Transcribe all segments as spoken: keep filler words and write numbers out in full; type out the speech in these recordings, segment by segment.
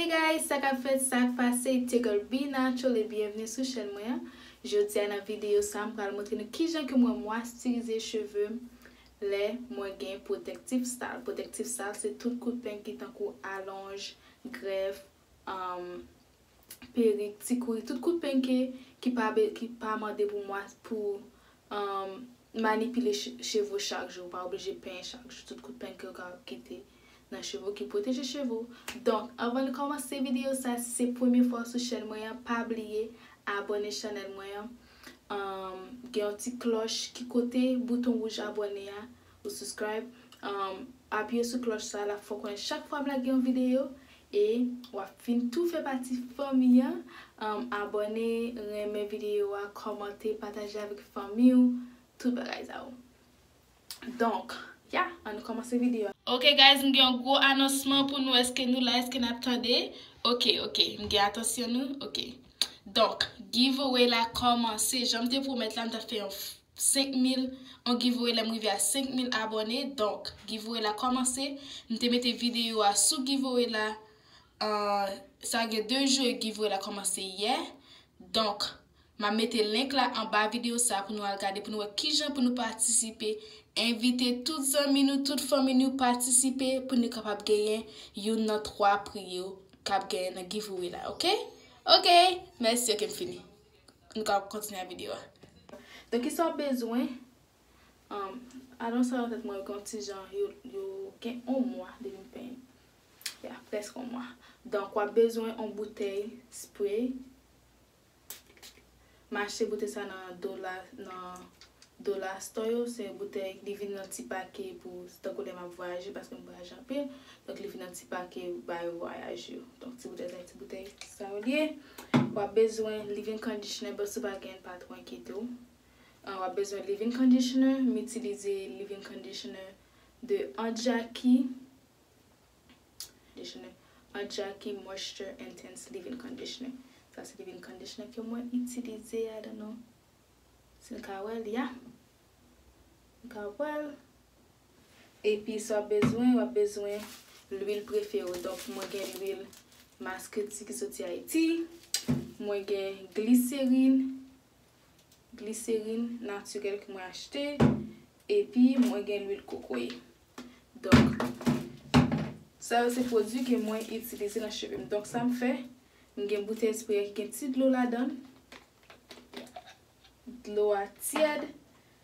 Hey guys, sa k ap fèt, sa k pase, it's your girl Be Natural e byenvni sou chèn mwen an. Jodi a nan videyo sa, m pral montre nou kijan ke mwen mwestirize cheve m lè mwen gen protective style. Protective style se tout kout peng ki tankou alonj, grèf, um, perik, ti kouri, tout kout peng ke, ki pa, be- ki pa mande pou mwen, pou, um, manipile che- cheve w chak jou. Ou pa oblije penyen chak jou. Tout kout peng ke w ka kite nan cheve w ki pwoteje cheve w. Donk, anvan nou kòmanse videyo sa, si se premye fwa w sou chèn mwen an, pa bliye abòne chanèl mwen an. Um, gen yon ti klòch ki kote bouton wouj abòne a, ou subscribe. Um, apiye sou klòch sa, l ap fè w konnen chak fwa m lage yon videyo, e w ap vin tou fè pati fanmi an. Um, abòne, renmen videyo a, kòmante, pataje avèk fanmi w, tout bagay sa yo. Donk, ya, ann kòmanse videyo a. Ok guys, m gen yon gwo anonsman pou nou. Èske nou la? Èske n ap tande? Ok, ok, m gen atansyon nou. Ok. Donk, giveaway la kòmanse. Jan m te pwomèt la, m t ap fè yon senk mil, yon giveaway lè m rive a senk mil abòne. Donk, giveaway la kòmanse. M te mete videyo a sou giveaway la. Uh, sa gen de jou e giveaway la kòmanse yè. Donk, m ap mete link la anba videyo sa pou nou al gade, pou nou wè kijan pou nou patisipe. Envite tout zanmi nou, tout fanmi nou patisipe pou nou kapab genyen youn nan twa pri yo k ap genyen nan giveaway la, ok? Ok, mèsi, ok, m fini. Nou ka kontinye ak videyo a. Donk, kisa w bezwen? Um, alon sa nan tèt mwen, gen yon ti jan, yo, yo gen yon mwa depi m penyen. Ya, prèske yon mwa. Donk, w ap bezwen yon boutèy spray. M achte boutèy sa nan Dollar, nan Dollar Store yo. Se boutèy, li vin nan ti pake pou, tankou lè m ap vwayaje, paske m vwayaje anpil. Donk, li vin nan ti pake bagay vwayaj yo. Donk, ti boutèy sa, ti boutèy sa yo li ye. W ap bezwen leave-in conditioner, bon, si w pa gen, pa twò enkyete w. Ah, w ap bezwen leave-in conditioner. M itilize leave-in conditioner de Anjaki. Conditioner. Anjaki Moisture Intense Leave-in Conditioner. Sa se leave-in conditioner ke mwen itilize, I don't know. Si n ka wè l, ya. N ka wè l. Epi sa w ap bezwen, w ap bezwen lwil prefere w. Donk, mwen gen lwil Maskreti ki soti Ayiti. Mwen gen gliserin, gliserin natirèl ke mwen achte. Epi, mwen gen lwil kokoye. Donk, sa yo se pwodui ke mwen itilize nan cheve m. Donk, sa m fè, m gen boutèy spray ki gen ti dlo ladan l. Dlo a tyèd.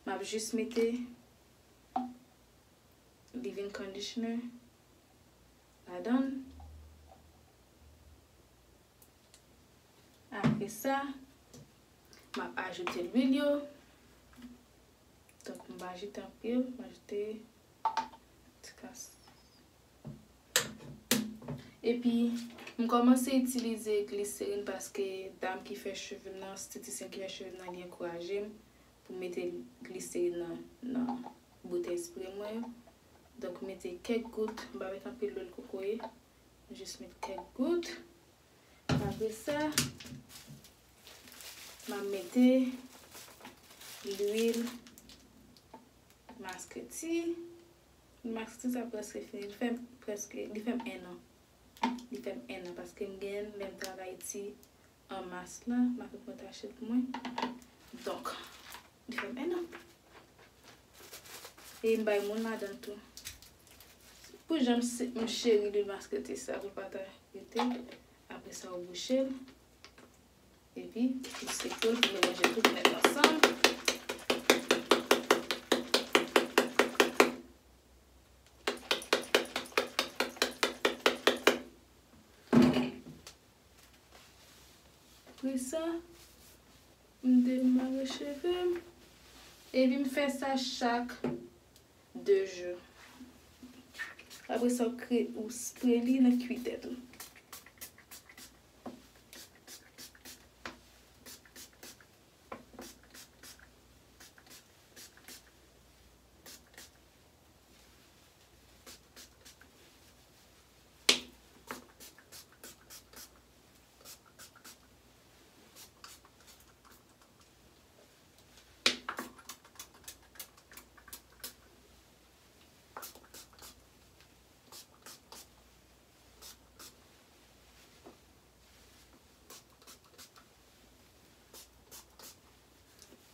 M ap jis mete leave-in conditioner ladan l. Apre sa, m ap ajoute lwil yo. Donk, m pa ajoute anpil, m ajoute ti kas. Epi, m kòmanse itilize gliserin paske dam ki fè cheve m nan, estetisyen ki fè cheve m nan, li ankouraje m pou m mete gliserin nan, nan boutèy spray mwen yo. Donk, m mete kèk gout, m pa mete anpil lwil kokoye, m jis mete kèk gout. Apre sa, m ap mete lwil maskreti. Lwil maskreti sa prèske fini. Li fè m prèske, li fè m en an. Li fè m en an paske m gen l lè m t al Ayiti an mas la. M ap mete achte l pou mwen. Donk, li fè m en an. E m bay moun ladan l tou. Pou jan m se- m cheri lwil maskreti sa, pou l pa ta rete. Apre sa, ou bouche l. Epi, ou seke l pou melanje tout nèt ansanm. Apre sa, m demare cheve m. Epi m fè sa chak de jou. Apre sa, ou kre- ou spre li nan kwi tèt ou.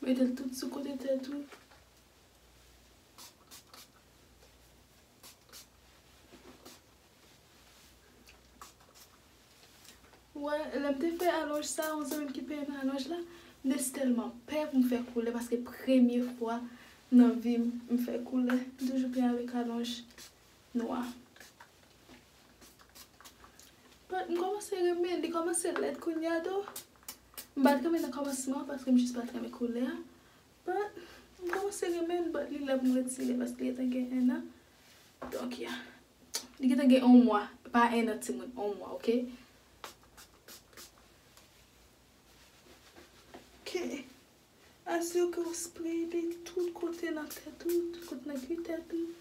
Mete l tout sou kote tèt ou. Wè, lè m te fè alonj sa, yon zanmi m ki peye m alonj la, m te tèlman pè pou m fè koulè, paske premye fwa nan vi m, m fè koulè. M toujou pè avèk alonj nwa. But m kòmanse renmen, li kòmanse lèd kounye a, tou. M pa t renmen nan kòmansman, paske m jis pa t renmen koulè a. But m kòmanse renmen l, but li lè pou m retire, paske li gentan gen en an. Donk, yeah. Li gentan gen yon mwa, pa en an timoun, yon mwa, oke? Oke. Asire ke w spray li tout kote nan tèt ou, tout kote nan kwi tèt ou.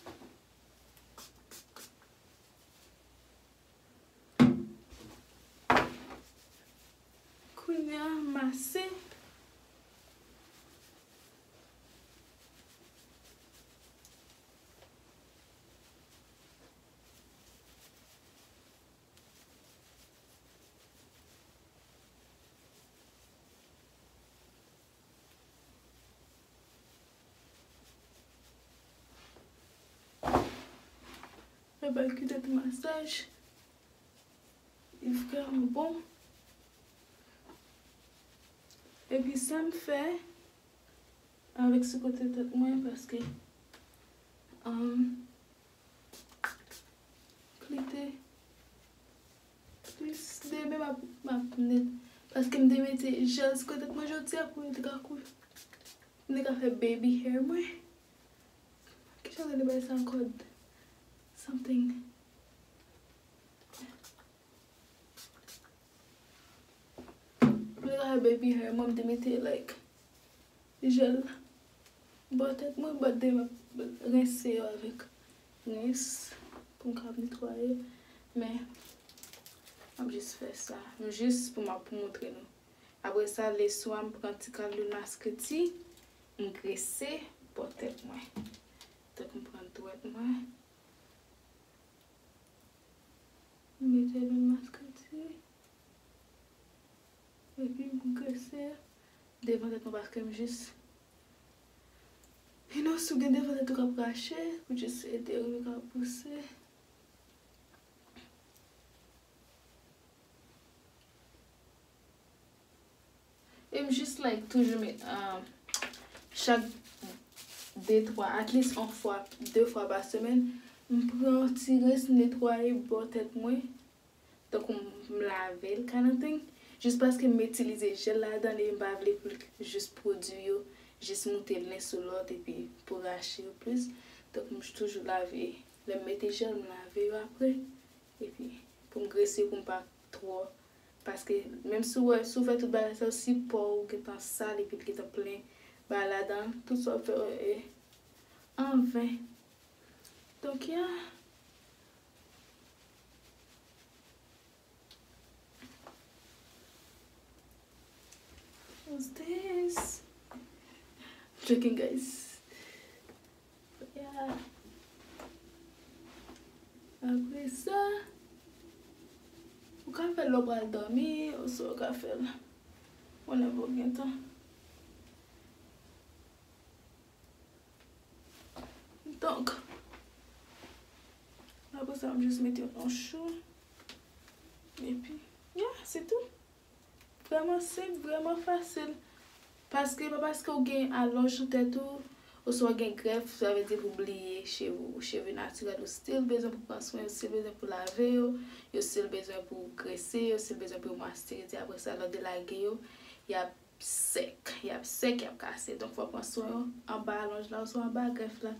Kounye a, mase. Yo bay kite ti masaj. Li vrèman bon. Epi sa m fè avèk sou kote tèt mwen, paske, um, klite plis demen m ap, m ap net. Paske m te mete jèl sou kote tèt mwen jodi a pou yo te ka kou-, m te ka fè baby hair mwen. Kijan yo rele bagay sa ankò? Something. Pou li ka fè baby hair, mwen m te mete, like, jèl bò tèt mwen, but demen m ap rense yo avèk rens pou m kapab netwaye. Men, m ap jis fè sa. M jis pou m ap, pou montre nou. Apre sa, leswa, m pran ti kal lwil maskreti, m grese bò tèt mwen. Donk, m pran dwèt mwen. M mete lwil maskreti. Epi m grese devan tèt mwen paske m jis, you know, si w gen devan tèt ou k ap rache, ou jis ede w, ou ka pouse. E m jis, like, toujou met, um, chak de, twa, at least yon fwa, de fwa pa semèn, m pran yon ti rens, m netwaye bò tèt mwen, tankou m lave l, kind of thing. Jis paske m itilize jèl ladan li, m pa vle pou l jis pwodui yo, jis moute len sou lòt epi pou rache yo plis. Donk, m toujou lave. Lè m mete jèl, m lave yo apre. Epi, pou m grese, pou m pa twò. Paske, menm si w wè, si w fè tout bagay sa yo, si po w gentan sal epi l gentan plen bagay ladan, tout sa w ap fè yo, e, anven. Donk, yeah. What's this? Joking, guys. Yeah. Apre sa, ou ka fè l lè w pral dòmi, oswa ou ka fè l whenever w gen tan. Donk, apre sa, m jis mete yon chou. Epi, yeah, se tou. Vrèman senp, vrèman fasil. Paske pa paske w gen alonj sou tèt ou, oswa w gen grèf, sa vle di pou bliye cheve w. Cheve natirèl ou still bezwen pou pran swen yo, still bezwen pou lave yo, yo still bezwen pou grese yo, still bezwen pou yo mwaysterize. Apre sa, lè w delage yo, y ap sèk, y ap sèk, y ap kase. Donk, fò w pran swen yo anba alonj la oswa anba grèf la.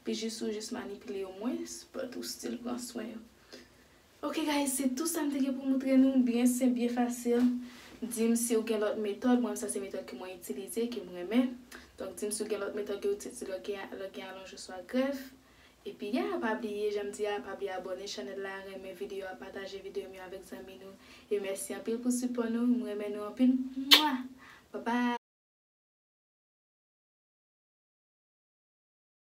Pi jis ou jis manipile yo mwens, but ou still pran swen yo. Ok, guys, se tou sa m te gen pou montre nou. Byen senp, byen fasil. Di m si w gen lòt metòd. Mwen, sa se metòd ke mwen itilize, ke m renmen. Donk, di m si w gen lòt metòd ke w itilize lè w gen, lè w gen alonj oswa grèf. Epi, yeah, pa bliye, jan m di a, pa bliye abòne chanèl la, renmen videyo a, pataje videyo m yo avèk zanmi nou. E mèsi anpil pou sipò nou. M renmen nou anpil. Mwa! Bye bye!